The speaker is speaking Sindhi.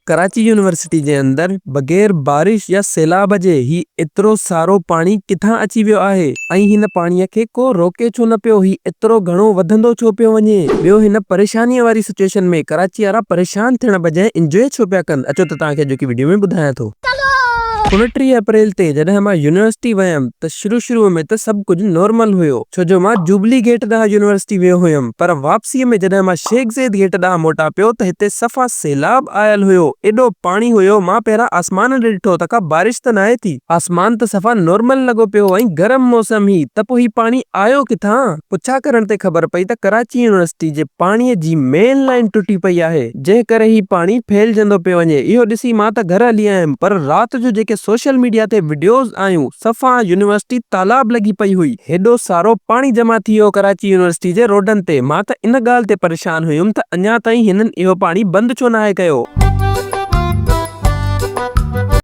ڪراچي يونيورسٽي جي اندر بغير بارش يا سيلاب جي هي ايترو سارو پاڻي ڪٿان اچي ويو آهي ۽ هن پاڻي کي ڪو روڪي ڇو نه پيو هي ايترو گهڻو وڌندو ڇو پيو وڃي ٻيو هن پريشاني واري سچوئيشن ۾ ڪراچي وارا پريشان ٿيڻ بجاء انجوائي ڇو پيا ڪن اچو ته توهان کي اڄوڪي وڊيو ۾ ٻڌايان ٿو. 29 اپريل تي جڏهن مان يونيورسٽي ويم ته شروع شروع ۾ ته سڀ ڪجهه نارمل هيو ڇو جو مان جوبلي گيٽ ڏانهن يونيورسٽي ويو هيم پر واپسيء ۾ جڏهن مان شيخ زيد گيٽ ڏانهن موٽان پيو ته هتي صفا سيلاب آيل هيو ايڏو پاڻي هيو مان پهريان آسمان ڏي ڏٺو ته ڪا بارش ته ناهي ٿي. آسمان ته صفا نارمل لڳو پيو هو ۽ گرم موسم هئي ته پوء هي پاڻي آيو ڪٿان؟ پڇا ڪرڻ تي خبر پئي ته ڪراچي يونيورسٽي جي پاڻي جي مين لائين ٽٽي پئي آهي. جنهن ڪري هي پاڻي ڦهلجندو پيو وڃي. اهو ڏسي مان ته گهر هلي آيم پر رات جو جيڪي سوشل ميڊيا تي وڊيوز آيون صفا يونيورسٽي تالاب لڳي پئي هئي. هيڏو سارو پاڻي جمع ٿي ويو ڪراچي يونيورسٽي جي روڊن تي. مان ته ان ڳالهه تي پريشان هيم ته اڃا تائين هنن اهو پاڻي بند ڇو ناهي ڪيو.